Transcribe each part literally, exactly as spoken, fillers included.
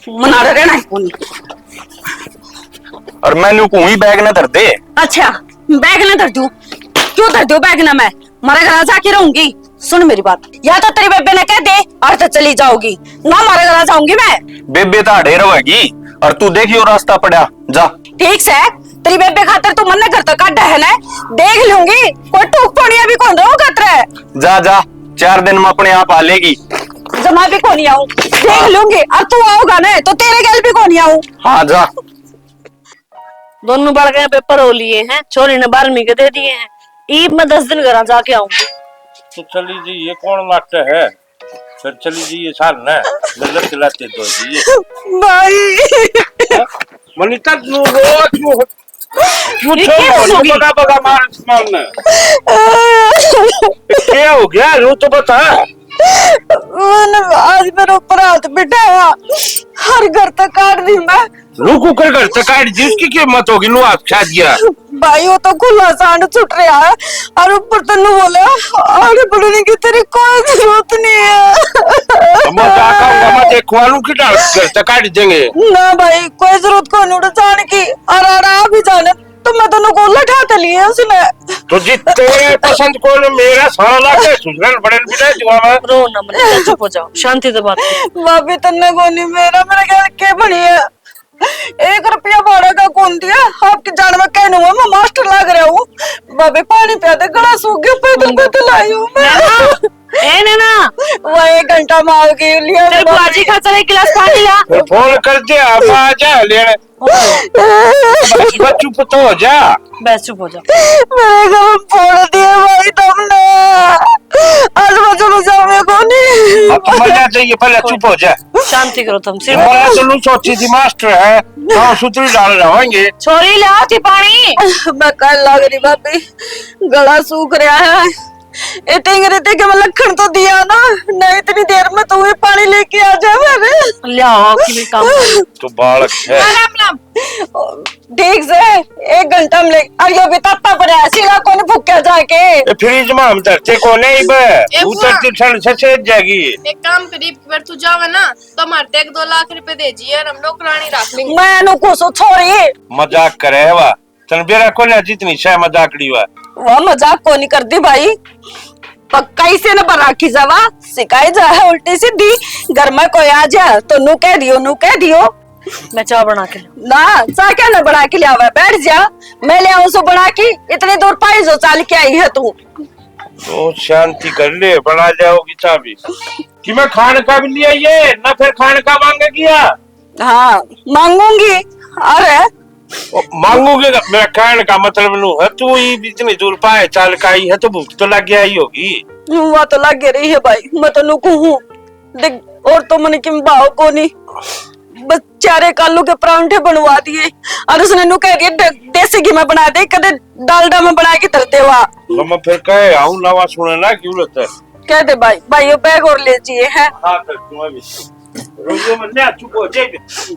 मना रहना है कोनी। और मैं न्यू कहूँ ही बैग ना धर दे। अच्छा, बैग ना धर दू। क्यों धर दू बैग ना? मैं मारे घर जाके रहूंगी। सुन मेरी बात, या तो तेरी बेबे ने कह दे और तो चली जाओगी, ना मारे घर जाऊंगी मैं। बेबे तो आड़े रहेगी और तू देखियो रास्ता पड़ा जा। ठीक से, तेरी बेबे खातर तू मन्ने घर तक काढ़ा है ना, देख लूंगी। कोई टूक पड़िया भी कौन रहोगा तेरे। जा जा, चार दिन में अपने आप आ लेगी। जमा भी कोनी आऊं, देख लूंगी। और तू आओगा ना तो तेरे गैल भी कोनी आऊं। हाँ जा। दोनों बालक के पेपर हो लिए हैं, छोरी ने बारहवीं के दे दिए हैं। ईब मैं दस दिन घर जाके आऊंगी। तो चली जी, ये कौन लाटे है? फिर चली जी, ये साल ना गलत चलाते दो जी। भाई, मनीता, तू रो क्यों? क्यों ये छोड़ क्या रही? होगी? बगा बगा मार मारना। क्या हो गया? रो तो बता। मैंने आज मेरे ऊपर हाथ बिठाया, हर घर तक काट दी मैं। रू कुकर घर तक काट दी, उसकी कीमत होगी, नू हाथ खा दिया। भाई, वो तो खुला सांड छुट रहा है और ऊपर तन्नू बोले, आड़े पड़ने की तेरी कोई जरूरत नहीं है। अब मैं जा कहूंगा, मैं देखवा लूं कि डाल घर तक काट देंगे। ना भाई, कोई जरूरत को नहीं जान की। और आड़ा भी जाने तो मैं तन्नू को लठा तो लिए उसने। तो जी तेरे पसंद को ने मेरा साला के सुजरन बड़न बिना जुआ में। रो ना मनीता, चुप हो जाओ, शांति से बात करो। भाभी, तन्ने को नहीं, मेरा मेरे घर के बनी है। एक रुपया भाड़ा का कौन दिया? आपकी जान में कहने हुआ, मैं मास्टर लाग रहा हूँ। भाभी, पानी पिया दे, गला सूख गया, पैदल पैदल आई हूँ मैं। नैना, ए नैना, वो एक घंटा में आओगी, लिया तेरे बुआ जी खातर एक गिलास पानी ला। फिर फोन कर दे, अब आ जा लेने। बस चुप तो हो जा। बस चुप हो जा। मेरे घर फोड़ दिए भाई तुमने। आज बचो बचाओ मेरे को नहीं। अब तो मरना चाहिए, पहले चुप हो जा। शांति करो तुम, सिर्फ मैं तो नू सोची थी मास्टर है, गाँव सुतरी डाल रहांगे। छोरी, ले आओ थी पानी। मैं कल लग रही भाभी, गला सूख रहा है। ये टिंगरी थी कि मैं लखन तो दिया ना, नहीं इतनी देर में तू ही पानी लेके आ जा मेरे। ले आओ, कि मैं काम तो बालक है। राम राम। ठीक से एक घंटा में ले, और यो भी तत्ता पड़ा है, सीला कोनी फूक्या जाके। ये फ्रिज में हम धरते कोने ही बे, ए बुआ। उतरती ठंड से सेज जाएगी। एक काम कर, इब की बार तू जावे ना तो हमारे ते एक दो लाख रुपए दे जिए और हम नौकरानी रख लेंगे। मैं नु कुछ छोरी। मजाक करे है वा, तन बेरा कोने जितनी शह मजाकड़ी वा। वह मजाक कोनी करती भाई, पक्का इसे न पर राखी जावा, सिखाई जा है उल्टी सीधी। घर में कोई आ जा तो नु कह दियो, नु कह दियो। मैं चाय बना के लाऊं। ना, चाय क्या ना बना के लियावे, बैठ जा, मैं ले आऊं सो बना के। इतनी दूर पाई जो चाल के आई है तू। तो शांति कर ले, बना जाओगी चाबी। कि मैं खान का भी लिया ये ना, फिर खान का मांगेगी या? हाँ, मांगूंगी। अरे, ओ, मांगोगे का? मेरा कहने का मतलब नू है, तू ही इतनी दूर पाए चाल का आई है तो भूख तो लग गया ही होगी। वो तो लग रही है भाई, मैं तो नु कहूँ। देख, और तो मन किम भाव कोनी, बस चार एक आलू के परांठे बनवा दिए और उसने नु कह दिया, "दे-, देसी घी में बना दे, कदे डालडा में बना के धर देवा।" तो मैं फिर कहे आऊं, नवा सुने ना क्यों लेते? कह दे भाई, भाई, यो बैग और ले जिए है। हाँ, फिर तुम्हें भी रोइयो मत, ले, चुप हो जाए।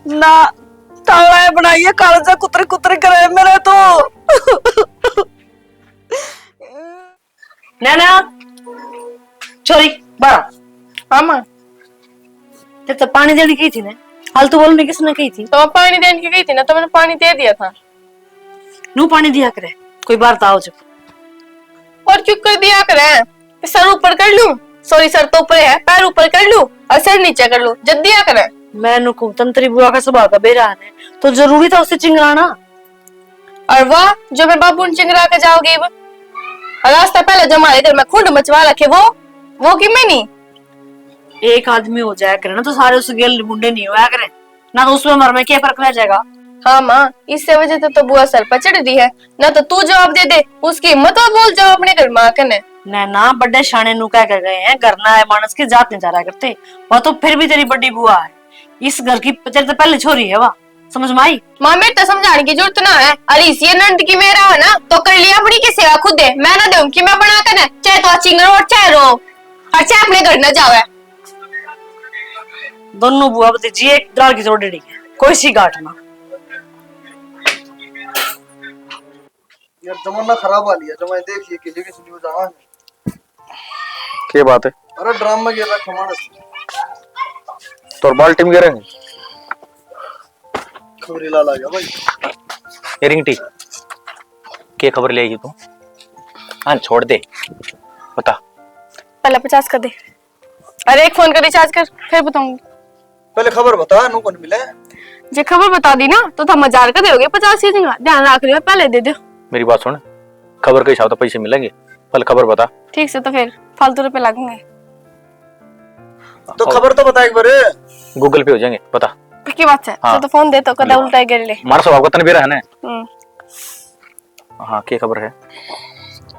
ना, तावड़ा बनाइए, कालजा कुतर कुतर करे मेरे तो। नैना, छोरी, बाहर आ। हाँ माँ। तेरे तो पानी देने की थी ना, फालतू बोलने किसने कही थी? तो मैं पानी देने की गई थी ना, तो मैंने पानी दे दिया था। नू पानी दिया करे, कोई बाहर तो आओ जब। और क्यों कर दिया करे? सर ऊपर कर लूं, सॉरी, सर तो ऊपर है, पैर ऊपर कर लूं और सर नीचे कर लूं, जब दिया करे। मैं नु कहूं, तंत्री बुआ का स्वभाव का बेरा है, तो जरूरी था उसे चिंगराना। और वह जो मैं बाबू ने चिंगरा के जाओगी, वो रास्ता पहले जो हमारे घर में खुंड मचवा रखे, वो वो कि मैं नहीं। एक आदमी हो जाया करे ना, तो सारे उस गेल मुंडे नहीं होया करे ना, तो उसमें मर में क्या फर्क रह जाएगा? हाँ माँ, इससे वजह से तो बुआ सर पर चढ़ रही है, ना तो तू जवाब दे दे, उसकी हिम्मत और बोल जाओ अपने घर में आके ने। नैना, बड़े शाणे नु कह के गए हैं, घर ना आए मानस की जात नहीं जा रहा करते। वह तो फिर भी तेरी बड़ी बुआ है, इस घर की तेरे तो पहले छोरी है वह, समझ में आई? माँ, मेरे तो समझाने की जरूरत ना है। अरे इसी नंद की मेरा है ना, तो कर लिया अपनी की सेवा खुद है। मैं ना दूं कि मैं बना कर ना, चाहे तो चिंगरो और चाहे रो, और चाहे अपने घर ना जावे। दोनों बुआ भतीजी एक दाल की जोड़ी है, कोई सी गांठ ना। यार, जमाना खराब आ लिया, जमाए देखिए कि लेडीज न्यूज आवा है। के बात है? अरे, ड्राम में गिर रखा मानस। तो बाल्टी में गिरेंगे। चोरी लाल आ गया भाई। ए रिंगटी, के खबर ले आई तू? हाँ, छोड़ दे, बता। पहले पचास का दे। अरे, एक फोन का रिचार्ज कर, फिर बताऊंगी। पहले खबर बता, नू कौन मिले? जे खबर बता दी ना, तो थम हजार का दोगे, पचास की जगह। ध्यान रख लियो, पहले दे दो। मेरी बात सुन, खबर के हिसाब से पैसे मिलेंगे, पहले खबर बता। ठीक से, तो फिर फालतू रुपए लगेंगे। तो और खबर तो बता एक बार। Google Pay हो जाएंगे, बता। पक्की बात है? हाँ। तो, तो फोन दे, तो कदा ले। उल्टा ही गिर ले। मारा स्वभाव का तन बेरा है ना। हम्म। हाँ, के खबर है?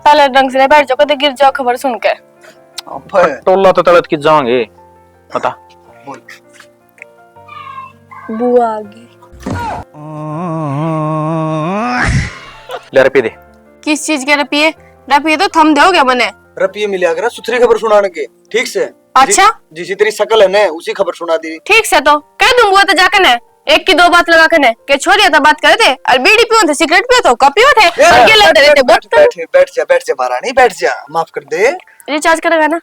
पहले ढंग से बैठ जाओ, कदे गिर जाओ खबर सुन के। अबे। टोला तो तलत की जाएंगे, बता। बोल। बुआ आ गई। ले रुपये दे। किस चीज के रुपये? रुपये तो थम दोगे मने। रुपये मिला कर सुथरी खबर सुनाने के, ठीक से? अच्छा? जि-, जिसी तेरी शकल है ना, उसी खबर सुना दी। ठीक से तो कह दूं बुआ तो जाके ने, एक की दो बात लगा के ने, के छोरिया तो बात करे थे, और बीड़ी पियो थे, सिगरेट पियो थे, का पियो थे, ए, और ये बैठ, लगते बैठ, रहते बैठ, बोतल। बैठ, बैठ जा, बैठ जा महारानी, बैठ जा, माफ कर दे। रिचार्ज करेगा ना?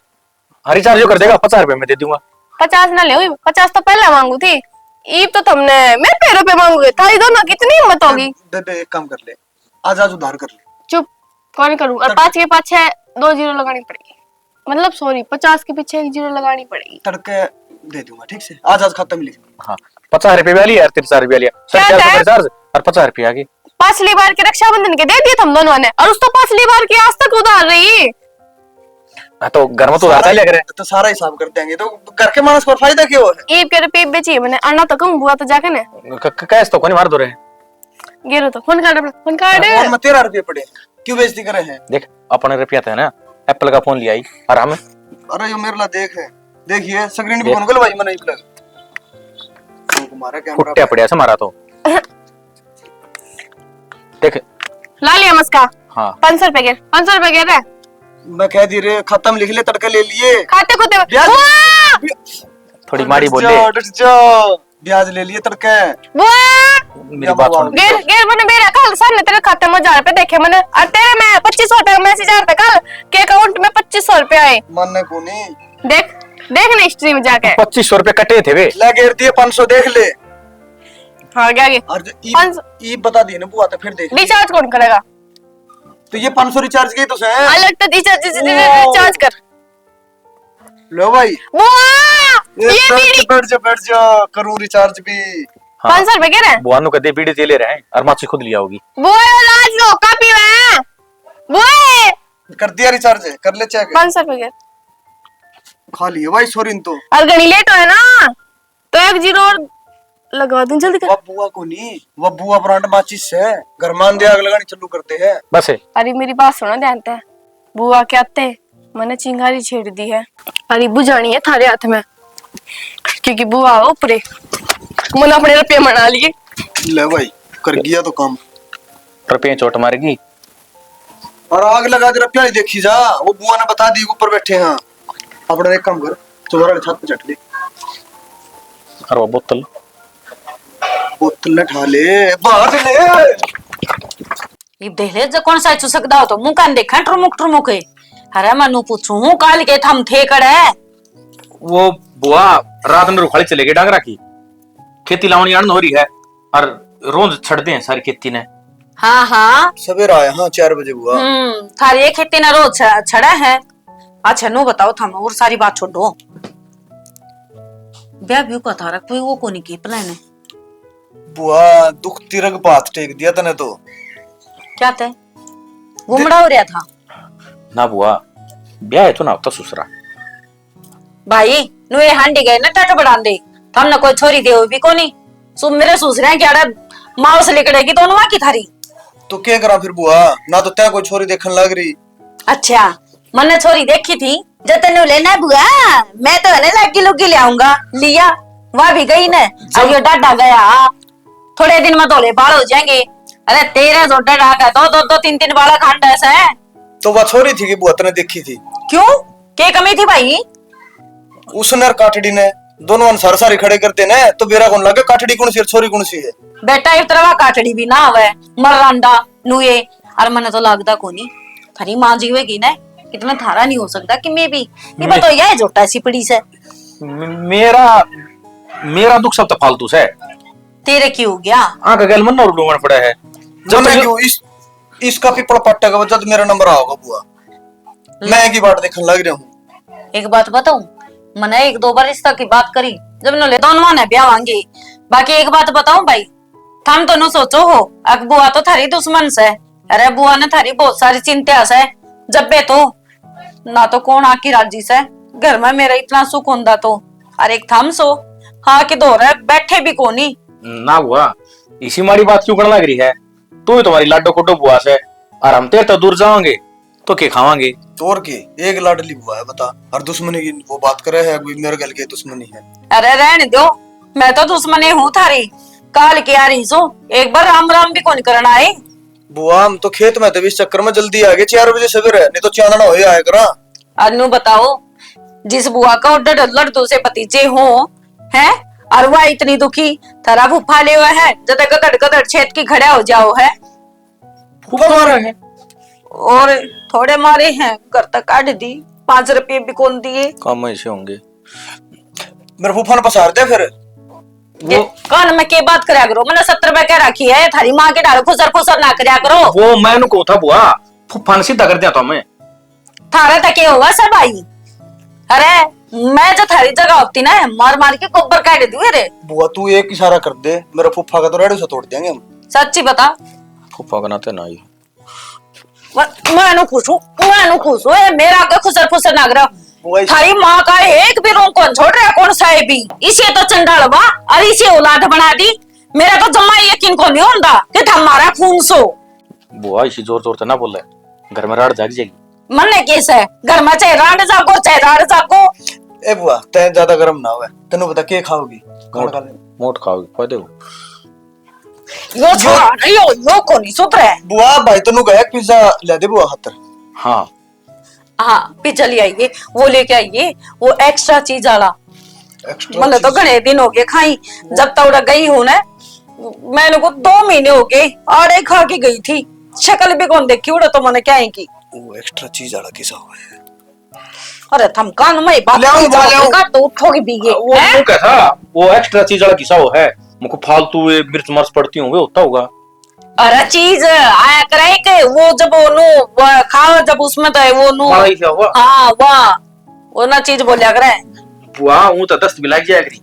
हाँ, रिचार्ज जो कर देगा, पचास रुपए में दे दूंगा। पचास ना ले, पचास तो पहले मांगू थी, ईब तो तुमने मेरे पे रुपए मांगोगे, थारी दोनों की इतनी हिम्मत होगी। बे-, बे-, एक काम कर ले, आज, आज उधार कर ले। चुप, कौन करूँ? और तड़- पाँच के पाछे दो जीरो लगानी पड़ेगी, मतलब सॉरी, पचास के पीछे एक जीरो लगानी पड़ेगी। तड़के दे दूंगा, ठीक से? आज, आज खाता में लिख। हाँ, पचास रुपए भी आ लिया यार, तेरे चार रुपए आ लिया, क्या साढ़े चार सौ है? का रिचार्ज और पचास रुपए आ गए। पाछली बार के रक्षाबंधन के दे दिए तुम दोनों ने, और उस तो पाछली बार की आज तक उधार रही। हाँ, तो घर में तो उधार सारा, चले करे। तो सारा हिसाब कर देंगे, तो घर के मानस को फायदा क्यों है? ईब के रुपये बेची मैंने, अण्णा तो कहूँ बुआ तो जाके ने। क-, क-, कैश तो कोनी मार दो रे। गेरो तो फोन काट अपना, फोन काट। फोन में तेरह रुपये पड़े हैं, क्यों बेइज्जती करे हैं? देख, अपने रुपया तो है ना, एप्पल का फोन लिया ही, और हम। अरे यो मेरे ला देख है, देखिए स्क्रीन भी देख। फोन कर भाई मैंने एप्पल। फूक मारा कैमरा फुट्टिया पे। पड़िया से मारा तो। देख। ला लिया मस्का। हाँ। पाँच सौ रुपए के, पाँच सौ रुपए के रे। मैं कह दी रे, खाता में लिख ले, तड़के ले लिए। खाते खुदे। ब्याज, वाह! थोड़ी माड़ी डट बोले। जा, डट जा। ब्याज ले लिए तड़के। बुआ! मेरी बात सुन। गेर, गेर मैंने मेरा कल सामने तेरे खाते में हजार रुपए देखे मैंने, और तेरे में पच्चीस सौ रुपए का मैसेज आया था कल, के अकाउंट में पच्चीस सौ रुपए आए। मानने को नहीं। देख, देख ना हिस्ट्री में जाके। पच्चीस सौ रुपए कटे थे वे। ले गेर दिए पाँच सौ, देख ले। हाँ, क्या ये? और जो ई, पाँच सौ। ई बता दिए ना बुआ, तो फिर देख लिए। रिचार्ज कौन करेगा? तो ये पाँच सौ रिचार्ज की तो से। अलग तो रिचार्ज, रिचार्ज, ओ। रिचार्ज कर। लो भाई। बुआ, ये ये बैठ, बीड़ी। बैठ जा, बैठ जा, करूँ रिचार्ज भी। हाँ। पाँच सौ रुपए कह रहे हैं? बुआ नु कदे बीड़ी ते ले रहे हैं और माची खुद लिया होगी। बुआ, ये लाज लो, का पीवे हैं? बुआ। कर दिया रिचार्ज, कर ले चेक। पाँच सौ रुपए कह। खा लिए भाई, सॉरी तो। और घणी लेट होए ना। तो एक जीरो और लगवा दूं जल्दी कर। वा बुआ को नहीं, वा बुआ ब्रांड माचिस है, घर में आंदे आग लगानी चालू करते हैं। बस है। अरे मेरी बात सुनो ध्यान ते, बुआ क्या ते मैंने चिंगारी छेड़ दी है। अरे बुझानी है थारे हाथ में, क्योंकि बुआ हो ऊपरे, मैंने अपने रुपये मना लिए। ले भाई, कर गया तो काम। रुपये चोट मारेगी। और आग लगा दे, प्याली देखी जा, वो बुआ ने बता दी ऊपर बैठे हैं। अपना एक काम कर, चौधरा वाली छत पे चढ़ ले। और वो बोतल? बोतल ने ठा ले, बाहर ले। इब देख ले, जो कौन सा चुसकदा हो तो मुंह कान देखा टुरमुक टुरमुक है। अरे मनु पूछूं हूँ, काल के थम थे कड़े? वो बुआ रात में रुखाली चले गए डांगरा की, खेती लावणी आनंद हो रही है और रोज छड़ते हैं सारी खेती ने। हाँ, हाँ। सवेरा आया, हाँ, चार बजे हुआ। हम्म, थारी ये खेती ना रोज छ-, छड़ा है। अच्छा, नु बताओ, थम और सारी बात छोड़ो। ब्याह ब्यू का थारा कोई वो कोनी की plan है? बुआ, दुखती रग पे हाथ टेक दिया तने तो। क्या तय? गुमड़ा हो रहा था? ना बुआ, ब्याह है तो ना होता ससुरा। भाई, नुए हांडी गए ना टट बढ़ांदे, थमने कोई छोरी देव भी कोनी। सु मेरे ससुरे की आड़े मावस लिकड़ेगी तो उनवा की थारी। तो के करा फिर बुआ, ना तो तै कोई छोरी देखन लाग रही। अच्छा, मन्ने छोरी देखी थी, जो तन्ने लेना बुआ, मैं तो है ना लागी लुगी ले आऊंगा, लिया, वह भी गई ने, जब अब यो डाडा गया, थोड़े दिन में धोले बाल हो जाएंगे। अरे तेरे जो डाडा का दो, दो, दो, तीन, तीन बालक हांडा से। तो वह छोरी थी कि बुआ तने देखी थी? क्यों? के कमी थी भाई? उसने और काठड़ी ने दोनों अनुसार सारे खड़े करते ने, तो बेरा कौन लगे काठड़ी कौन सी और छोरी कौन सी है? बेटा, इस तरह काठड़ी भी ना आवे, मर रांडा नुए, और मने तो लागदा कोनी थारी माँ जीवेगी ना, इतना थारा नहीं हो सकता कि मैं भी, ये मैं बताओ, यह झोटा सी पड़ी से। म-, मेरा, मेरा दुख सब तो फालतू से। तेरे की हो गया? आंख गैल मन और डूंगण पड़ा है। जब मन्ने तक क्यों इस, इसका पीपल पट्टे का जब मेरा नंबर आओगा बुआ, मैं की बाट देखने लग रहा हूँ। एक बात बताऊं, मने एक दो बार रिश्ता की बात करी, जब नले दोनों ने ब्याह वांगे। बाकी एक बात बताऊं भाई, थम तो नु सोचो हो, अक बुआ तो थारी दुश्मन से। अरे बुआ ने थारी बहुत सारी चिंता से, जब बे तो ना तो कौन आकी राजी से, घर में मेरा इतना सुख होंदा तो। अरे एक थम सो, हाँ के धोरे बैठे भी कोनी। ना बुआ, इसी माड़ी बात क्यों करने लग रही है? तू ही तुम्हारी लाडो कोडो बुआ से, और हम तेरे तो दूर जावांगे तो के खावांगे? और के, एक लाडली बुआ है बता, हर दुश्मनी की वो बात करे है, कोई मेरे गल के दुश्मनी है। अरे रहने दो, मैं तो दुश्मनी हूँ थारी, काल की आ रही सो, एक बार राम राम भी कौन करना है। बुआ, हम तो खेत में थे, इस चक्कर में जल्दी आ गए, चार बजे सवेरे, नहीं तो चांदना हो ही आया करा। अनु बताओ, जिस बुआ का order लड़दू से भतीजे हो, हैं? और वह इतनी दुखी, थारा फूफा ले हुआ है, जद गदड़ गदड़ छेद की खड़ा हो जाओ है। फूफा मारा है? और थोड़े मारे हैं, घर तक काट दी, पाँच रुपये भी कौन दिए। काम ऐसे होंगे। मेरे फूफा ने पसार दे फिर। ये वो कान में के बात करया करो, मैंने सत्तर बार कह रखी है, थारी माँ के डाल खुसर खुसर ना करया करो। वो मैं नु कहूँ था बुआ, फूफा ने सीधा कर दिया था मैं। थारा तक के होगा सब आई। अरे मैं जो थारी जगह होती ना, मार मार के गोबर काट दूँ रे। बुआ तू एक इशारा कर दे, मेरा फूफा का तो रेड़ू से तोड़ देंगे हम। सच्ची बता। फूफा का नाते ना आई। मैं, मैं नु खुश हूँ, मैं नु खुश हूँ। ए, मेरा आगे खुसर फुसर ना करो। वही। थारी माँ का एक भी रोंग कौन छोड़ रहा, कौन सा है भी। इसे तो चंडालवा और इसे औलाद बना दी। मेरा तो जम्मा यकीन को नहीं होता कि था हमारा खून सो। बुआ, इसी जोर जोर से ना बोले, घर में राड़ जाग जाएगी। मन्ने केस है, घर में चाहे राड़ जागो, चाहे राड़ जागो। ए बुआ, तै ज्यादा गर्म ना होवे, तन्नू बता के खाओगी? खाना मोट, खा ले। मोट खाओगी, पा दे। यो छोरा नहीं, यो, यो कोनी सुधरे। बुआ, भाई तन्नू कहे पिज्जा ले दे बुआ खातर। हाँ। हाँ, पिज्जा ले आइए, वो लेके आइए, वो extra cheese वाला। Extra मैंने तो cheese? घणे दिन हो गए खाई, जब तक उड़ा गई हूँ ना, मैंने को दो महीने हो गए, आड़े खा के गई थी, शक्ल भी कौन देखी उड़ा तो मैंने क्या है की। वो extra cheese वाला किसा हुआ है? अरे थम कान में बात ले आओ, नहीं ले आओ। जाओ, तो उठोगे भी ये, वो हैं? मुंह का था, वो extra cheese वाला किसा वो है, मुझको फालतू ये मिर्च मर्च पड़ती होंगे, होता होगा। अरे cheese आया करे के वो जब वो नु, वो खाओ जब उसमें तो है वो नु। वाला ही क्या हुआ? हाँ, वाह। वो ना cheese बोलिया करे। वाह, वो तो दस्त भी लग जाया करी।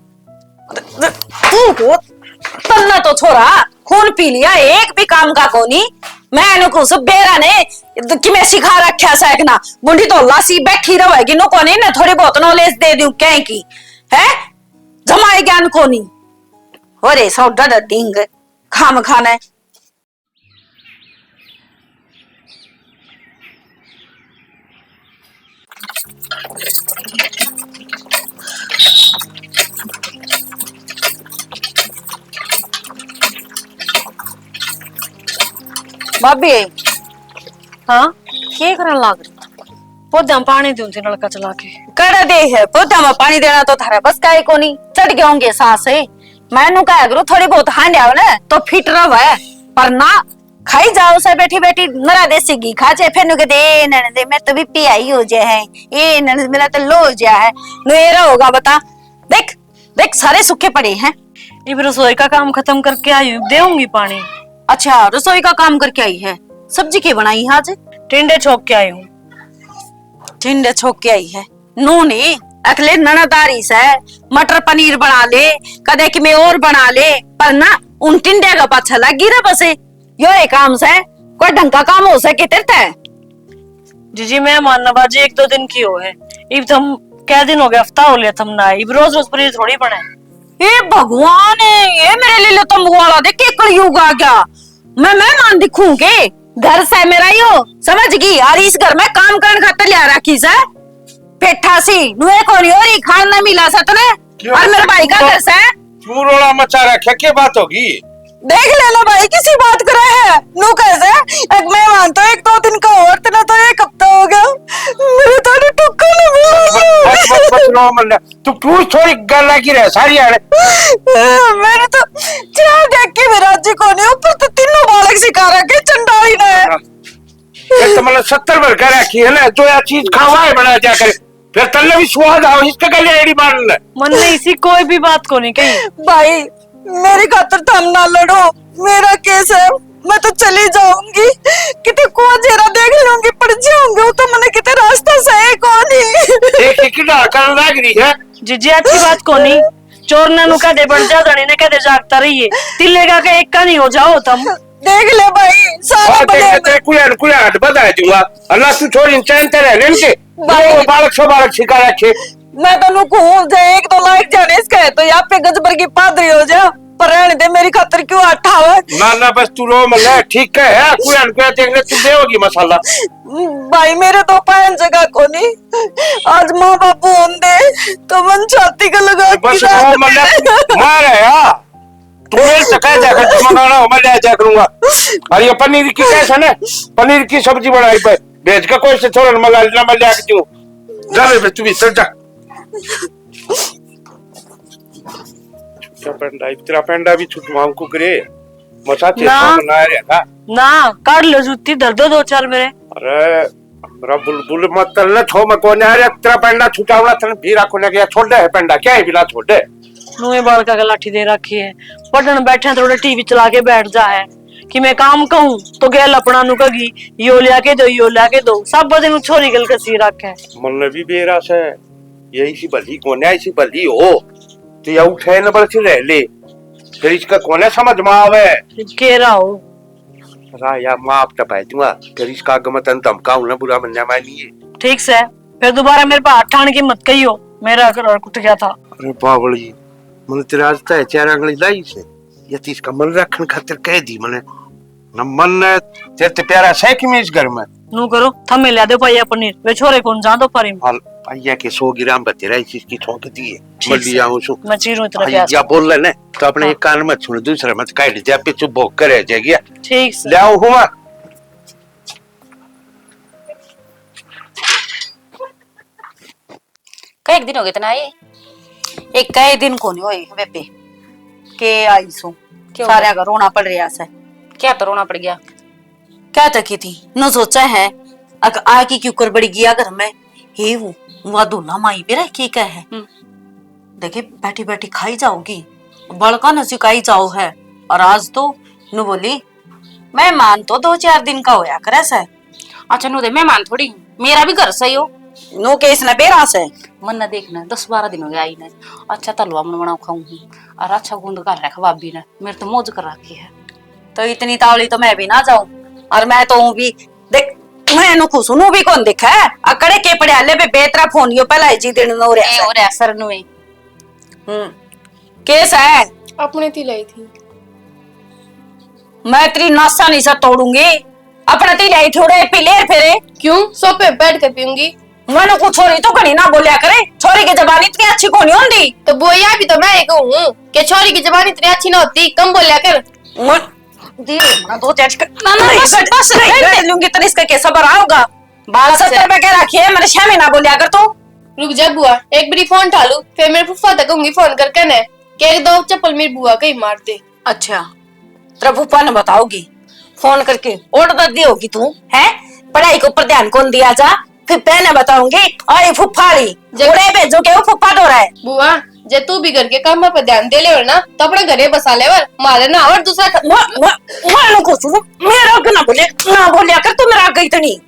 तू हो, तन्ने तो छोरा खून पी लिया, एक भी काम का कोनी। मैं नु कुछ बेरा ने कि मैं सिखा रखा सै कि ना, बुंडी तो लासी बैठी रहेगी, नु कोनी ना थोड़ी बहुत knowledge दे दूं कह की, है? जमाए ज्ञान कोनी। हो रे, सौ डर डिंग, खाम खाने। भाभी, हाँ? के करन लाग रही? पौधा में पानी दूं थी नलका चला के। कड़े दे है, पौधा में पानी देना तो थारा बस का ही कोनी। चढ़ गए होंगे सांस है। मैं नु कहा करूँ, थोड़ी बहुत हांड आओ ना, तो फिट रहो है। पर ना, खाई जाओ से बैठी बैठी, नरा देसी घी खा जे, फिर नु कहते, "ए, ननद, मैं तो बीपी हाई हो जाए है, ए, ननद, मेरा तो लो हो जाए है।" नु ये रहा होगा, बता। देख, देख, सारे सूखे पड़े हैं। इब रसोई का काम खत्म करके आई हूँ, देऊंगी पानी। अच्छा, रसोई का काम करके आई है। सब्जी के बनाई है आज? टिंडे छोक के आई हूँ। टिंडे छोक के आई है। नू नहीं, अगले ननद आ रही सै, मटर पनीर बना ले, कदे कि मैं और बना ले, पर ना, उन टिंडे का पाछा लगी रह बसे। यो एक काम सै, कोई ढंग का काम हो सके तेरे तै? जीजी, मेहमान नवाजी एक दो दिन की हो है, इब तो हम कै दिन हो गए, हफ्ता हो लिया थम ना आए, इब रोज रोज पनीर थोड़ी बने। ए भगवान, ये मेरे लिए तंबू वाला देख के कलयुग आ गया। मैं मेहमान दिखूं के? घर से मेरा यो, समझ गई? और इस घर में काम करने खातर लिया रखी से। पेठा सी, नुए कोनी हो रही, खान ना मिला सा तने। क्यों? और मेरे भाई का क्यों? घर से। क्यों रोला मचा रखा? क्या बात होगी? देख लेना भाई, किसी बात करे है। नु कैसे? एक मेहमान तो एक दो दिन का और, तना तो एक हफ्ता हो गया। मेरे तो टुक्का नहीं मिला। बस, बस, बस, बस, रो मत ले। तू पूछ, थोड़ी गल की रह सारी आने। मैंने तो चाह देख के भी राजी को नहीं, ऊपर तो तीनों बालक सिखा रखे चंडाली ने। हाँ। ये तो मतलब सत्तर भर कर रखी है ना, जो या चीज खावा है बना जा करे, फिर तल्ले भी स्वाद आओ, इसके गले एड़ी मार ले। मन ने इसी कोई भी बात को नहीं कही। भाई, मेरी खातर थम ना लड़ो, मेरा केस है, मैं तो चली जाऊंगी, किते को जेरा देख लूंगी, पड़ जाऊंगी, वो तो मने किते रास्ता सही कोनी। देख के कितना करन लाग रही है। जीजी, अच्छी बात कोनी। चोर ने नु कह दे, बन जा, धनी ने कह दे, जागता रहिए। तिल्ले का के एक का नहीं हो जाओ तुम। देख ले भाई, सारा और देख बने ले, तेरे कुछ, कुछ हाथ बता दूंगा। अल्लाह तू छोरी चैन ते रह लेन के। भाई। वो बालक सो बालक सिखा रखे। मैं तो नु कहूं, जे एक दो लाख जाने इसका है, तो यहाँ पे गजबर की पादरी हो जा। पर रहने दे, मेरी खातर क्यों हाथ उठावे? ना, ना, बस तू रो मत, ठीक है, है, कुछ ना कुछ देख ले, तू दे होगी मसाला। भाई, मेरे तो पायन जगह कोनी। आज माँ बापू होंदे, तो मन छाती का लगा बस के रो मत, मार है यार। तू मेरे से कह जा कर, मंगाना हो, मैं ले जा करूंगा। और ये पनीर की कैसे ना, पनीर की सब्जी बनाई पे, भेज के कोई से थोड़ा मंगा लेना, मैं ले आके दूं। जा बे, तू भीतर जा। छोटा पेंडा, इतना पेंडा भी छुटवाऊं को करे। मसा ते ना। बना रहा था। ना, काट लो जूती, धर दो दो चार मेरे। अरे, हमरा बुलबुल मत कर ले, छो मैं कोने आ रे, तेरा पेंडा छुटावना, तने भी राखो ने गया, छोड़ दे है पेंडा, क्या है बिना छोड़ दे। नुए बालका के लाठी दे रखी है, पढ़न बैठे थोड़े टीवी चला के बैठ जा है, कि मैं काम कहूँ तो गैल अपना नु कगी, यो लिया के दो, यो लिया के दो, सब दिन छोरी गल कसी रखे। मन भी बेरा से, ये इसी भली कोने, इसी भली हो, तो या उठे न बल से रह ले, फिर इसका कोने समझ में आवे। के रहा हो? रा या माफ तो पाई दूंगा, फिर इसका आगे मैं तन धमकाऊं ना, बुरा मन्ना मानिए। ठीक से, फिर दोबारा मेरे पे हाथ ठान के मत कहियो, मेरा घर कुट गया था। अरे बावली, मैंने तेरे आज तय चार आंगली लाई से, ये तीस का मन रखन खातिर कह दी मैंने। न मन ने तेरे ते प्यारा से कि मैं इस घर में। नू करो, थमे ल्या दो पाइया पनीर, वे छोरे कौन जान दो पारी में। हाल पाइया के सौ ग्राम बतेरा इस चीज की ठोक दी है। ठीक मर लिया से। हूँ सु। मैं चीरूं इतना आई प्याज या को। बोल ले ने, तो अपने हाँ। एक कान मत सुन, दूसरा मत काट दे, आप चुप भोग करे जाएगी। ठीक से। ले आओ हुआ। कई दिन हो गए तना आए? एक कई दिन कोनी होए बेबे, के आई सू। क्यों? सारे का रोना पड़ रहा से। क्या तो रोना पड़ गया? क्या तो की थी, नो सोचा है, अक आ की क्यों कर बड़ी गया घर में, हे वो, वो धोला माई पे रह के क्या है? हम्म। देखे, बैठी बैठी खाई जाओगी, बड़का न सिखाई जाओ है। और आज तो नु बोली, मेहमान तो दो चार दिन का होया करे से। अच्छा, नु दे मेहमान थोड़ी, मेरा भी घर सही हो। नु के इसने बेरा से। मन ना देखना, दस बारह दिन हो गया आई ने। अच्छा तलवा मन बनाओ खाऊं हूँ। और अच्छा गूंद कर रखा भाभी ने, मेरे तो मौज कर रखी है। तो इतनी तावली तो मैं भी ना जाऊं। और मैं तो हूँ भी, देख, मैं नु खुश हूँ, नु भी कौन देखा है। अकड़े के पड़े हाले बे बेतरा फोन यो पहला ही जी दिन नो रे। ए, हो रहा सर नुए। हम्म। केस है? अपने ती लाई थी। मैं तेरी नासा नहीं सा तोड़ूंगी। अपने ती लाई थी उड़े पी ले फेरे। क्यों? सोफे पे बैठ के पीऊंगी। मैंने कुछ छोरी तो घणी ना बोलिया करे। छोरी की जबान इतनी अच्छी कोनी होंदी। तो वो या भी तो मैं एक हूँ कि छोरी की जबान इतनी अच्छी ना होती, कम बोलिया कर। मैं दी ना दो चार कर। ना, ना, नहीं, बस, बस, नहीं, नहीं, नहीं। लूंगी तेरे इसका कैसा भरा होगा। बालक से। सत्तर पे कह रखी है, मैंने छह महीना बोलिया कर तू। रुक जा बुआ, एक बारी फोन उठा लूं, फिर मेरे फूफा तक कहूंगी फोन करके ने, कह दो चप्पल मेरी बुआ कहीं मार दे। अच्छा, तेरा फूफा ने बताओगी फोन करके, order दे होगी तू, है? पढ़ाई के ऊपर ध्यान कौन दिया जा, फिर पहले बताऊंगी। और ये फूफा री, जब उड़े भेजो के वो फूफा तो रहा है। बुआ, जे तू भी घर के कामों पे ध्यान दे लेवर ना, तो अपने घरे बसा लेवर, मारे ना और दूसरा ख- मैं, मैं, मैं ना कुछ, मेरा के ना बोले, ना बोलिया कर तू मेरा आगे इतनी।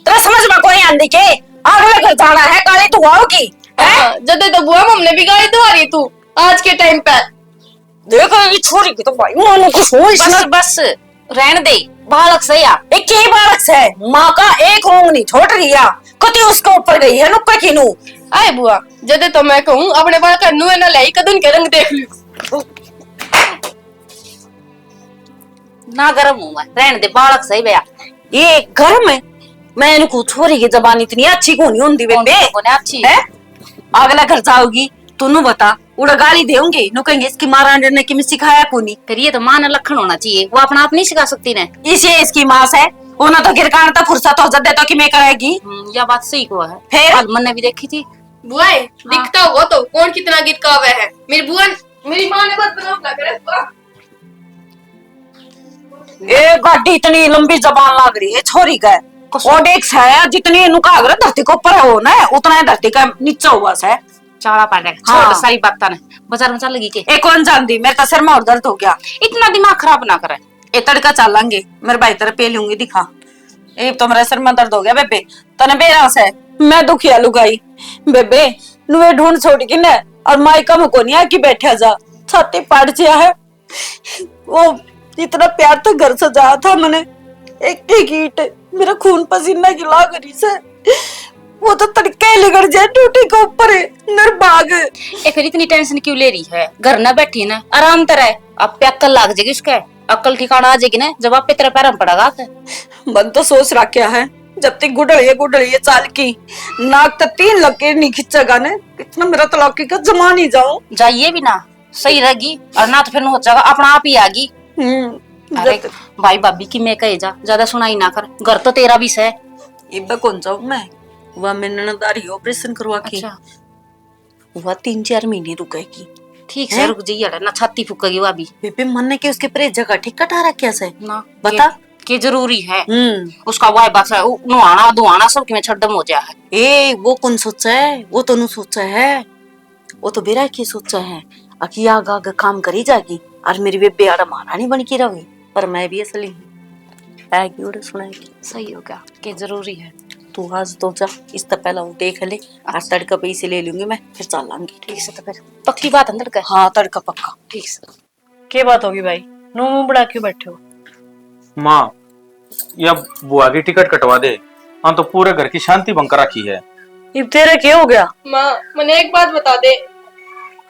तेरा समझ में कोई आंदी के? अगले घर जाना है, गाली दुआओगी, हैं? हाँ, जदे तो बुआ मम्मी ने भी गाली दुआ रही तू आज के टाइम पे। देखो, ये छोरी की तो भाई, मानो कुछ हो बस, इसने। बस, रहन दे, बालक से या। एक ही बालक से, माँ का एक रोंग नहीं छोड़ रही या। कति उसके ऊपर गई है, नुक्का की नू। आए बुआ, जदे तो मैं कहूँ, अपने बालक का नुए ना लाई, कदन के रंग देख लियो। ना गरम हूँ मैं, रहन दे, बालक सही भैया। ये घर में मैं इनको छोरी की जबान इतनी अच्छी कोनी होंदी कौन बेबे। सी कोनी अच्छी? हैं? अगला घर जाओगी, तू नु बता, उड़ा गाली देंगे, नु कहेंगे, "इसकी माँ रांडे ने किमें सिखाया कोनी।" फिर ये तो माँ ने लक्षण होना चाहिए, वो अपना आप नहीं सिखा सकती ने। इसे इसकी माँ से, उन्हें तो गिरकान तो फुर्सत हो जाते तो किमें करेगी। हम्म, या बात सही को है। फिर? कल मैंने भी देखी थी। बुआ, हाँ। दिखता हुआ तो कौन कितना गिरकावे है। मेरी बुआ, मेरी माँ ने बहुत बदनाम ना करे बुआ। ए गाड़ी, इतनी लंबी जबान लाग रही है छोरी का। कसम। और देख से, जितनी नुका अगर धरती के ऊपर हो ना, उतना ही धरती का नीचे हुआ से। टाला पड़ रहा है। हाँ। छोड़ सारी बात ने। बाजार में चल लगी के? ए, कौन जानती, मेरे तो सर में और दर्द हो गया। इतना दिमाग खराब ना करे। ए, तड़का चालांगे, मेरे भाई तेरे पे लूंगी दिखा। ए, तो मेरा सर में दर्द हो गया बेबे, तने बेरा से। मैं दुखिया लुगाई बेबे, नुए ढूंढ छोड़ के ना और माई का मुको नहीं आके बैठा जा, छाती पाड़ जिया है। वो इतना प्यार तो घर सजाया था मैंने, एक एक ईंट मेरा खून पसीना की लाग रही से। वो तो तड़के ही लिगड़ जाए टूटी के ऊपर, निर्भाग। ए, फिर इतनी टेंशन क्यों ले रही है? घर ना बैठी ना, आराम तो रह। आप पे अक्ल लाग जाएगी उसके, अक्ल ठिकाना आ जाएगी ना, जब आप पे तेरे पैर में पड़ेगा तो। मन तो सोच रखा है, जब तक गुडल ये गुडल ये चाल की नाक तो तीन लकीर नहीं खींचेगा ने, इतना मेरा तलाक का जमा नहीं जाओ। जाइए भी ना, सही रहेगी, और ना तो फिर हो जाएगा अपना आप ही आगी। हम्म। अरे जब भाई भाभी की मैं कहे जा, ज्यादा सुनाई ना कर, घर तो तेरा भी सै। इब्बे कौन जाऊं मैं, वह मैंने ननदारी ऑपरेशन करवा के। अच्छा। वह तीन चार महीने रुकेगी। ठीक से हैं? रुक जाइए, ना छाती फूकेगी वह भी। बेबे, मन्ने के उसके परे जगह ठीक कटा रखा से? ना। बता। के, के जरूरी है? हम्म। उसका वाई बस उ-, नुहाना धुआना सब में छड्डम हो जा है। ए, वो कौन सोचा है? वो तो नु सोचा है। वो तो बेरा की सोचा है, अकी आग आग काम करी जागी, और मेरी बेबे आड़ा महारानी बन के रहोगी। पर मैं भी असली हूँ। आएगी उड़े सुनाएगी। सही हो गया, के जरूरी है। तू आज तो जा, इस तो पहला वो देख ले, आज तड़का पे इसे ले लूंगी मैं, फिर चलांगी। ठीक से, तो फिर पक्की बात है तड़का? हाँ, तड़का पक्का। ठीक से। के बात होगी भाई, नू मुंह बना क्यों बैठे हो? माँ, या बुआ की टिकट कटवा दे, हम तो पूरे घर की शांति भंग कर रखी है। इब तेरे के हो गया? माँ, मने एक बात बता दे,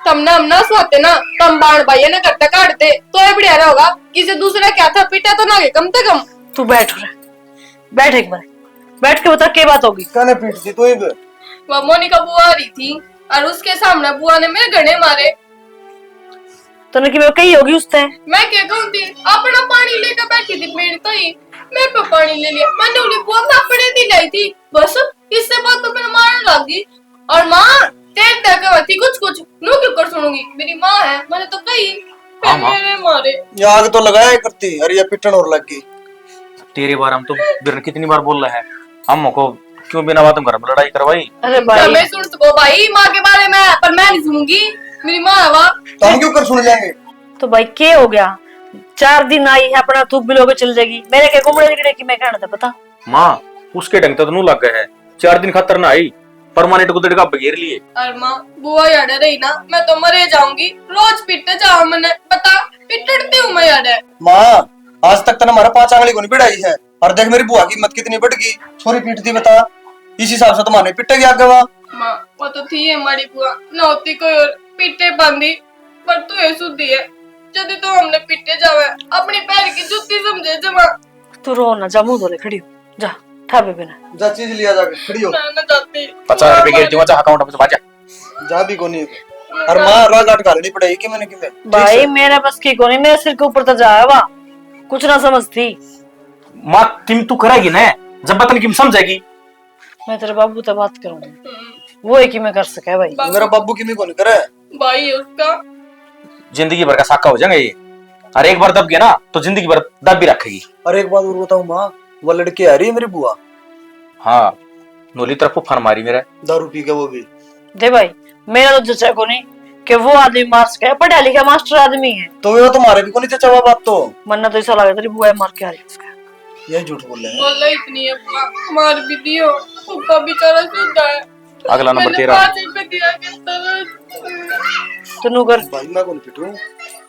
तमने हम ना सुहाते ना, तम बाण भाई ने घर तक काट दे, तो ये बढ़िया रहोगा। किसी दूसरे के हाथ पीटा तो ना गए कम से कम। तू बैठ रे, बैठ एक बार, बैठ के बता के बात होगी। कने पीट दी तू इब? वह मोनिका बुआ आ रही थी और उसके सामने बुआ ने मेरे घने मारे। तने की मैं कही होगी उसते? मैं क्या कहूँ थी, अपना पानी लेकर बैठी थी पीण तो ही, मेरे पे पानी ले लिया। मैंने उन्हें बोल अपने दी लाई थी, बस इससे बात तो मेरे मारने लग गई। और माँ, तेरे तक थी कुछ कुछ, नू क्यों कर सुनूंगी? मेरी माँ है, मैंने तो कही, फिर हाँ, माँ। मेरे मारे। ये आग तो लगाया ही करती, अरे ये पिटन और लग गई। तेरे बारे में तो बिरन कितनी बार बोल रहा है, हम को क्यों बिना बात में घर में लड़ाई करवाई? अरे भाई। मैं सुन सको भाई माँ के बारे में, पर मैं नहीं सुनूंगी, मेरी माँ है वहाँ। तो हम क्यों कर सुन जाएंगे? तो भाई के हो गया? चार दिन आई है, अपना थूक बिलो के चल जाएगी। मेरे के गुमड़े निकले कि मैं कहना था, बता। माँ, उसके ढंग तो नू लग गए है, चार दिन खातर ना आई, परमानेंट गुदड़ का बगेर लिए। अरे माँ, बुआ याडे रही ना, मैं तो मरे जाऊंगी। रोज पिटते जाओ मने, बता, पिटती हूँ मैं याडे। माँ, आज तक तने हमारा पांच आंगली को नहीं पिटाई है, और देख मेरी बुआ की हिम्मत कितनी बढ़ गई, छोरी पीट दी बता, इस हिसाब से तो माने पिटेगी आगे वा। माँ, वो तो थी है माड़ी बुआ, ना होती कोई और पीटे बांधी, पर तू ये सुधी है, जदी तो हमने पीटे जावे, अपनी पैर की जूती समझे जमा। तू रो ना, जा मुंह धो ले, खड़ी हो जा, ठा बेबे ने। जा चीज लिया जाके, खड़ी हो। मैं ना जाती। पचास रुपए गिर दूंगा, जा अकाउंट में से बाजा। जा भी कोनी। और माँ राह घाट घालनी पड़ेगी कि मैंने कि मैं। ठीक भाई, से। मेरे बस की कोनी, मेरे सिर के ऊपर तो जाया वा, कुछ ना समझती। माँ, किम तू करेगी ना, जब बतन किम समझेगी। मैं तेरे बाबू ते बात करूंगी, वो है कि मैं कर सके भाई। मेरा बाबू किमी कोनी करे। भाई है उसका। जिंदगी भर का साका हो जाएंगे ये, और एक बार दब गया ना तो जिंदगी भर दब भी रखेगी। और एक बात और बताऊं माँ, वो लड़की आ रही है मेरी बुआ। हाँ, नोली तरफ फन मारी मेरे। दारू पी के वो भी। दे भाई, मेरा तो जचा कोनी कि वो आदमी मार सके, पढ़ा लिखा मास्टर आदमी है। तो वो तुम्हारे भी कोनी जचा बात तो। मन्ना तो ऐसा लगे तेरी बुआ मार के आ रही है उसका। यही झूठ बोल रहे हैं। बोले इतनी है, मार भी दियो, ऊपर बेचारा सुधा है। अगला नंबर मैंने तेरा। पाँच रुपए दिया करता था। तू नू कर। भाई, मैं कौन पिटूं?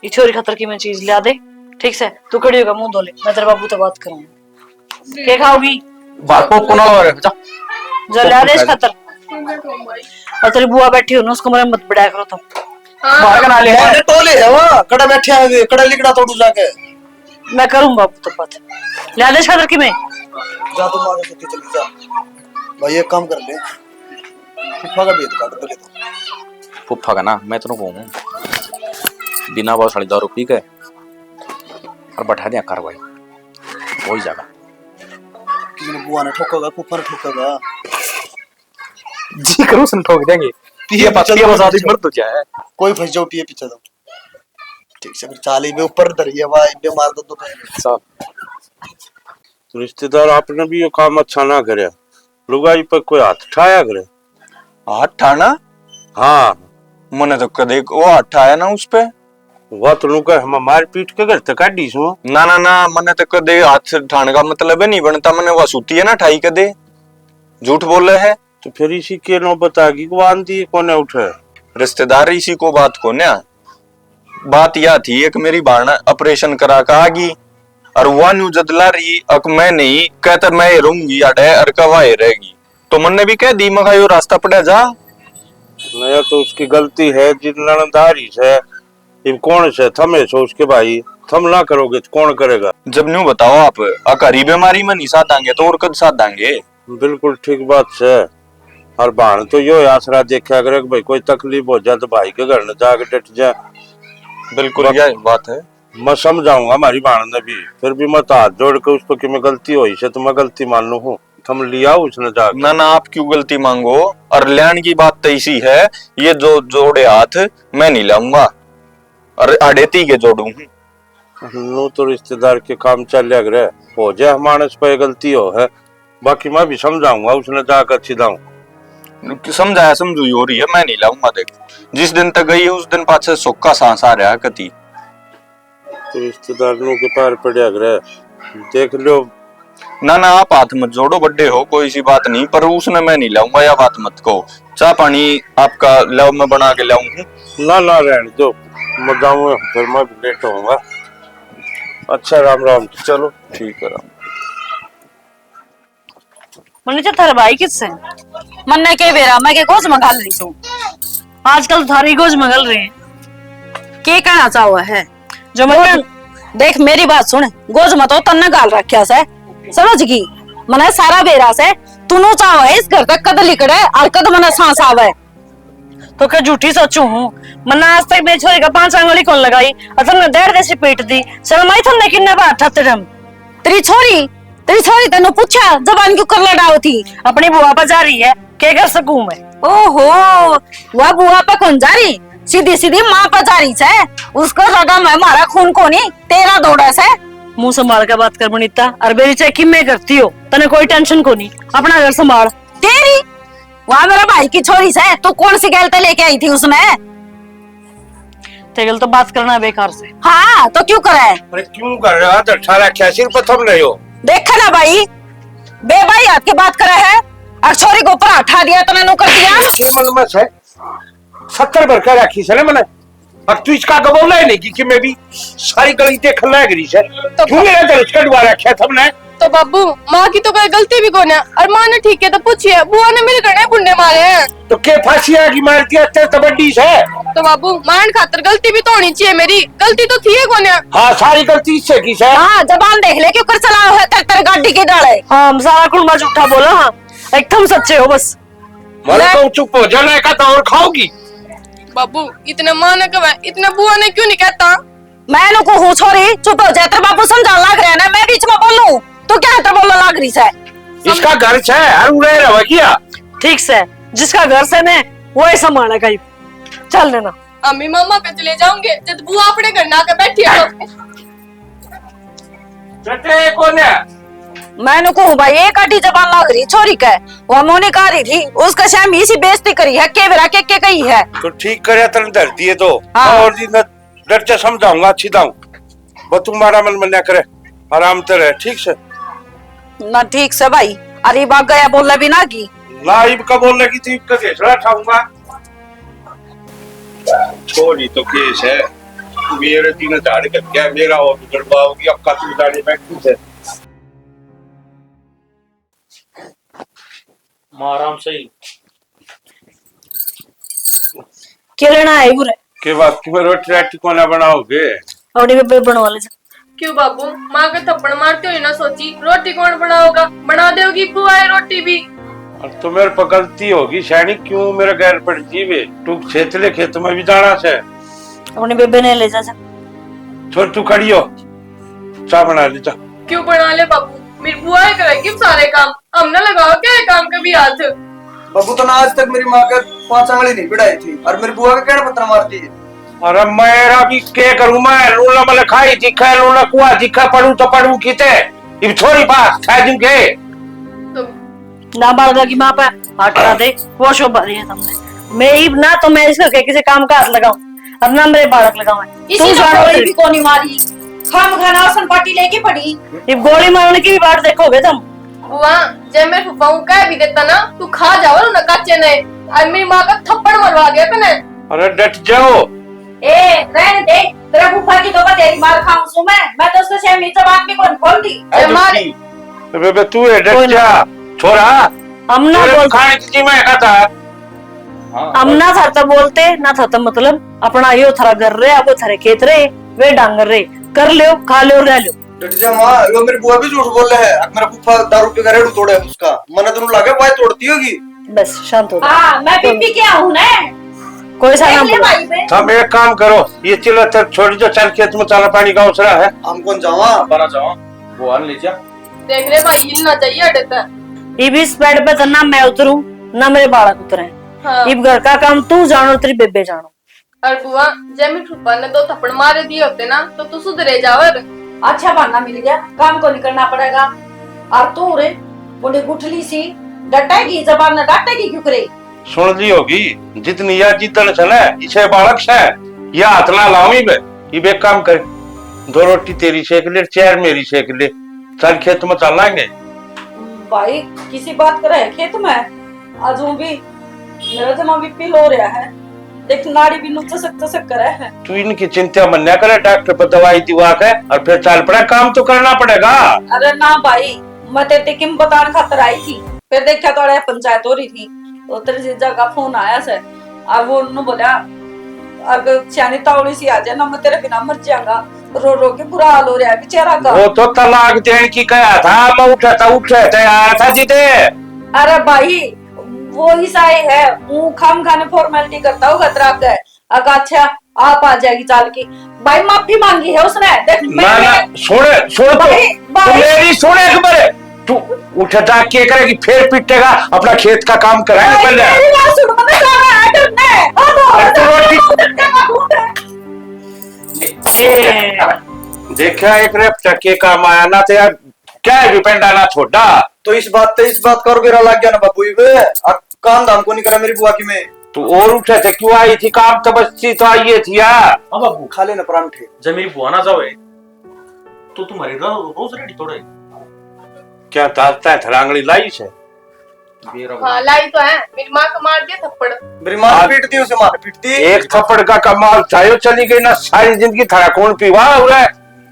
ये छोरी खातर की मैं चीज ला दे, ठीक से? तू खड़ी होकर मुंह धो ले, मैं तेरे बाबू से बात करूंगी। के खाओगी? बात को कोना वाला जा। जा, ला दे इस खातर। और तेरी बुआ बैठी हो ना, उसको मरे मत बढ़ाया करो तुम। हाँ। बाहर का ना ले। अरे टोले है वहाँ, कड़ा बैठे हैं, कड़ा लिकड़ा तोड़ू जाके। मैं करूँ बाबू तो बात। ले आदेश खा रखी मैं। जा तू मारो छुट्टी चली जा। भाई एक काम कर ले। फूफा का भेद काट पहले तो। फूफा का ना, मैं तेरे को कहूँ। बिना बात साली दारू पी के और बैठा दिया कार्रवाई। वही जागा। किसी ने बुआ ने ठोकेगा, फूफा ने ठोकेगा। जी करो, उसने ठोक देंगे। पिए ये बात पीछे पिए तो बजा दी, पीछे। मर तो जाए। कोई फंस जाओ, पिए पीछे तो। ठीक से फिर चाली भी ऊपर धरी है भाई, बीमार तो दुख है। साहब। रिश्तेदार, आपने भी ये काम अच्छा ना करे, लुगाई पर कोई हाथ ठाया करे। हाथ ठाना? हाँ। मने तो कदे वो हाथ आया ना उस पे। वह तो नुका हम मार पीट के घर तक काढ़ी सो। ना, ना, ना, मने तो कदे हाथ ठाण का मतलब ही नहीं बनता, मने वह सूती है ना ठाई कदे। झूठ बोले है। तो फिर इसी के नौबत आ गई, को आंधी कोने उठे? रिश्तेदार इसी को बात कोन्या। बात या थी, एक मेरी भाण ऑपरेशन करा का आ गई, और वह न्यू जदला रही, अक मैं नहीं, कहते मैं ही रहूंगी अड़े, और कवा ही रहेगी। तो मन्ने भी कह दी, मखा यो रास्ता पड़ा जा। नया तो उसकी गलती है, जिन नणदारी से। इब कौन से थमे सो उसके भाई, थम ना करोगे तो कौन करेगा? जब न्यू बताओ आप, अक हरी बीमारी में नहीं साधांगे तो और कद साधांगे? बिल्कुल ठीक बात से। और भाण तो यो आसरा देखा करे कि भाई कोई तकलीफ हो जाए तो भाई के घर न जाके डट जाए। बिल्कुल बा-, यही बात है। मैं समझाऊंगा हमारी भाण ने भी, फिर भी मैं तो हाथ जोड़ के उसको कि मैं गलती हुई से तो मैं गलती मानू हूँ, थम लियाओ उसने जाके। ना, ना, आप क्यों गलती मांगो? और ल्याण की बात तो इसी है, ये जो जोड़े हाथ मैं नहीं लाऊंगा, और अड़े ती के जोड़ू हूँ। नू तो रिश्तेदार के काम चल रहा है, हो जाए मानस पे गलती हो है, बाकी मैं भी समझाऊंगा उसने जाकर अच्छी दाऊं। समझाया समझू ही हो रही है, मैं नहीं लाऊंगा। देख, जिस दिन तक गई है, उस दिन पाछे सुख का सांस आ रहा है कती। तो रिश्तेदार नू के पार पड़या करे, देख लो। ना, ना, आप हाथ मत जोड़ो, बड्डे हो, कोई सी बात नहीं, पर उसने मैं नहीं लाऊंगा, या बात मत कहो। चाय पानी आपका लाओ, मैं बना के लाऊं हूँ। ना, ना, रहने दो, मैं जाऊंगा, फिर मैं भी लेट होऊंगा। अच्छा, राम राम। चलो, ठीक है, राम। मन्ने तो थारे भाई किस से? मन्ने के बेरा, मैं के गोज में घाल रही सू। आजकल थारी गोज में घाल रहे हैं। के कहना चाहो है? जो मैं गोज, देख मेरी बात सुन, गोज में तो तन्ने घाल रखा से, समझ गई? मन्ने सारा बेरा से, तू नू चाहो है इस घर तक कद लिकड़े और कद मन्ने सांस आवे। तो क्या झूठी सोचू हूँ? मन्ने आज तक मेरी छोरी का पांच आंगली कौन लगाई? और तुमने डेढ़ जैसी पीट दी। शर्म आई तुमने किन्ने बार ठाते हम? तेरी छोरी, तेरी छोरी तन्नू पूछा, जबान क्यों कर लड़ाओ थी? अपनी बुआ पर जा रही है, क्या कर सकूं मैं? ओहो, वह बुआ पर कौन जा रही? सीधी सीधी माँ पर जा रही है। उसको रगा में हमारा खून कोनी, तेरा दौड़ा से। मुंह संभाल के बात कर बनीता, और मेरी चाहे किम्मे करती हो, तने कोई टेंशन कोनी, अपना घर संभाल। तेरी वहाँ मेरा भाई की छोरी से, तू कौन सी गैल ते लेके आई थी उसने? तेरे गल तो बात करना बेकार से। हाँ, तो क्यों करे? अरे क्यों कर रहा है? अच्छा रखा सिर पर थम नहीं हो। देखे ना भाई, बेबाई हाथ की बात करे है, और छोरी के ऊपर हाथ उठा दिया, तने नू कर दिया। ये मन में से सत्तर भर के रखी से ना मने। अब तू इसका आगे बोलना ही नहीं कि, कि मैं भी सारी गलती देखण लाग रही से। तो क्यों मेरा धनुष कटवा रखा थमने? तो बाबू, माँ की तो कोई गलती भी कोन्या, और माँ ने ठीक है तो पूछिए, बुआ ने मेरे घणे बुंडे मारे हैं। तो के फांसी आगी मार दिया, तेरे तो बड्डी से। तो बाबू, मारण खातर गलती भी तो होनी चाहिए मेरी, गलती तो थी है कोन्या। हाँ, सारी गलती इससे की से। हाँ, जबान देख ले, क्यों कर चलाओ है, तर तर गाड़ी के डाले। हाँ, हम सारा कुल झूठा बोला, हाँ, एकदम सच्चे हो बस। मैं ले। कहूँ चुप हो जा, ना का तो और खाओगी। बाबू, इतने माँ ने कहे, इतने बुआ ने क्यों नहीं कहता? मैं नु कहूँ छोरी, चुप हो जा, तेरे बापू समझाने लाग रहे हैं ना, मैं बीच में बोलूं, तू क्या तेरे बोलने लाग रही से? इसका घर से हर उड़े रहे किया। ठीक से, जिसका घर से ने, वो ही संभालेगा ही। चल लेना। अम्मी मामा पे चले जाऊंगे, जब बुआ अपने घर ना आके बैठी है तो। बेटे, ये कौन है? मैं नु कहूँ भाई, एक आधी जबान लाग रही छोरी के। वो मोनी कह रही थी, उसका शाम इसी बेइज्जती करी है, के बेरा के, के कही है। तो ठीक करे, तन धर दिए तो। हाँ। और दिन डर से समझाऊंगा, अच्छी दाऊं। बस तू मारा मन मन्या करे, आराम ते रहे, ठीक से? ना ठीक से भाई, अरे बा गया बोले भी ना की। ना इब का बोलेगी थी, इब का घेसड़ा ठाऊंगा। छोरी तो केस है, मेरे तीन झाड़ कर क्या, मेरा और गड़बा होगी, अब का तू जाने बैठी से। माँ आराम से ही। के लेना है गुरे? के बात की रोटी राटी कोना बनाओगे? अपनी बेबे बनवा ले जा। क्यों बाबू, माँ के थप्पड़ मारते हुए ना सोची, रोटी कौन बनाओगा? बना देगी बुआ है रोटी भी। अब तो मेरे पे गलती होगी सैनी, क्यों मेरे गैर पड़ जी वे? तू खेतले खेत में भी जाना से। अपनी बेबे ने ले जा, जा। छोड़, तू खड़ी हो, चाय बना ले जा। क्यों बना ले बाबू, मेरी बुआ ही करेगी सारे काम, हमने लगाओ क्या है काम के भी हाथ? बाबू, तने आज तक मेरी माँ के पाँच आंगली नहीं पिड़ाई थी और मेरी बुआ का कहना पत्थर मारती है। अरे मेरा भी के करूँ मैं, लूला मले खाई दिखे, लूला कुआ दिखे, पढ़ू तो पढ़ू किते, इब छोरी पास खा दूं के? तो ना बालका की माँ पे हाथ उठा दे, वो शोभा रही है तुमने। मैं इब ना तो मैं इस घर के किसी काम का हाथ लगाऊं, और ना मेरे बालक लगाऊं। इसी तू तो जानो गोली रे। भी कोनी मारी, खाम खाना औसन पार्टी लेके पड़ी। इब गोली मारने की भी बाट देखोगे तुम। बुआ, जै मैं फूफा हूँ कह भी देता ना, तू खा जाओ ना काचे ने। और मेरी माँ का थप्पड़ मरवा गया तने। अरे डट जाओ। ए, रहने दे, तेरा फूफा की तो बतेरी मार खाऊं सू मैं। मैं तो उसके सामने जबान भी कौन खोल दी। ए, ए, मार। झूठी। अबे, बे, तू है, डट कोई जा, ना। छोरा। हम ना तेरे बोल खाने की मैं कहा था। हाँ। हम ना था तो बोलते, ना था तो मतलब, अपना यो थारा घर रे, अब थारे खेत रे, वे डांगर रे, कर लियो, खा लियो, रह लियो। डट जा माँ, यो मेरी बुआ भी झूठ बोल रहे है। अब मेरा फूफा दारू पी कर रेड़ू तोड़े उसका, मने तो लगे भाई तोड़ती होगी। बस शांत हो जा। हाँ, मैं भी पी के आऊँ ना। कोई सा देख ना ले बोलो। भाई बे। हम एक काम करो, ये चिल्लर छोड़ दो, चल खेत में चाला पानी का उसरा है। हम कौन जावा? बारा जावा, वो आन ले जा। देख ले भाई, हिलना चाहिए अड्डे तक। इब इस बेड पे तो ना मैं उतरूं, ना मेरे बालक उतरे। हाँ। इब घर का काम तू जानो, तेरी बेबे जानो। और बुआ, जै मेरे फूफा ने दो थप्पड़ मारे दिए होते ना, तो तू सुधरे जावर। अच्छा बहाना मिल गया, काम को नहीं करना पड़ेगा। और तू रे, बूढ़ी गुठली सी, डटेगी, जबान न डाटेगी क्यों करे? सुन ली होगी, जितनी या जिद्दन से ना, इसे बालक से, या हाथ ना लाऊं इब। इब एक काम कर, दो रोटी तेरी सेक ले, चार मेरी सेक ले, चल खेत में चलांगे। भाई, किसी बात करे है खेत में? आज वो भी मेरा जमा भी पील हो रहा है। देख, नाड़ी भी नु चसक चसक करे है। तू इनकी चिंता मन्या करे, डॉक्टर पर दवाई दिवा के और फिर चल पड़ा, काम तो करना पड़ेगा। अरे ना भाई, मैं तेरे किम बतान खातर आई थी, फिर देखा तो अड़े पंचायत हो रही थी, तो तेरे जीजा का फोन आया से, और वो उन्होंने बोला, अगर सियानी तावड़ी सी आ जाए ना, मैं तेरे बिना मर जाऊंगा। रो रो के बुरा हाल हो रहा है बेचारा का। वो तो तलाक देने की कहा था, मैं उठा था, उठा था, आया था सीधे। अरे भाई, वो ही साए है, वो खाम खाने फॉर्मेलिटी करता होगा तेरा के। अगर अच्छा, आप आ जाएगी चाल की। भाई, माफी मांगी है उसने। देख, मैं, ना, ना, मैं सुन, सुन तू। भाई, तू भाई। मेरी सुन एक बार। तू उठा था, के करेगी? फिर पिटेगा, अपना खेत का काम कराएगा भाई, पहले। मेरी बात सुन, मैंने कहा है, डरना है। अब अरे, तू रोटी देखा, एक रेप टके काम आया ना, तो यार, क्या है, भी पेंडा ना छोड़ा। तो इस बात ते, इस बात का और बेरा लग गया ना बाबू, इब अब काम धाम को नहीं करा मेरी बुआ की मैं। तू और उठे थे, क्यों आई थी? काम तो बस सी तो आई थी यार। हाँ बाबू, खा लेना परांठे। जब मेरी बुआ ना जावे, तो तुम्हारी रो-, रोज रेडी तोड़े। क्या ताकत है, थरांगली लाई से? हाँ, लाई तो है। मेरी माँ का मार दिया थप्पड़। मेरी माँ ने पीट दी उसे, माँ ने पीट दी। एक थप्पड़ का कमाल था, यो चली गई ना, सारी जिंदगी थारा कौन पीवा हो रहा है?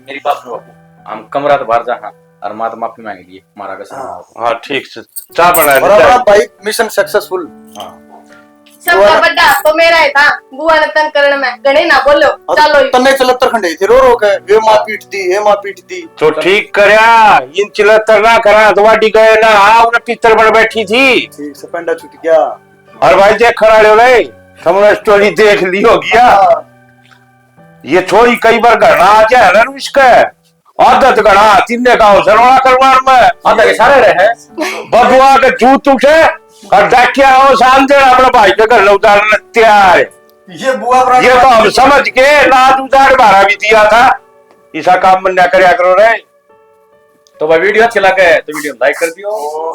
मेरी बात सुनो बापू, हम कमरा तो बाहर जा, हाँ, और माँ तो माफी मांग लिए, मारा का शर्मा हो। हाँ, ठीक से, चाय बना और ले, चाय। हमारा भाई मिशन सक्सेसफुल। हाँ। सबका बुआ ने बड़ा हाथ तो मेरा ही था, बुआ ने तंग करण में, घणे ना बोलो, हाँ, चलो ही। तन्ने चलत्तर खंडे थे, रो रो के, "ये माँ पीट दी, ये माँ पीट दी।" तो ठीक करया, इन चलत्तर ना करा, तो वाडी गए ना, हाँ, उन्हें पित्तर बन बैठी थी। ठीक से पेंडा छूट गया। और भाई देख खड़ा ले भाई, तुमने स्टोरी देख ली होगी यार। हाँ। ये छोरी कई बार घर ना आ जाए ना इसका। आदत घणा, तिन्ने का अवसर वाला करवार में। आधा के सारे रहे। बबुआ के जूत उठे और डाकिया हो, शाम दे अपने भाई के घर उतारने तैयार है। ये बुआ अपना ये तो हम समझ के लाज उतार भारा भी दिया था। ऐसा काम मन्या करया करो रे। तो भाई, वीडियो अच्छी लगे तो वीडियो लाइक कर दियो।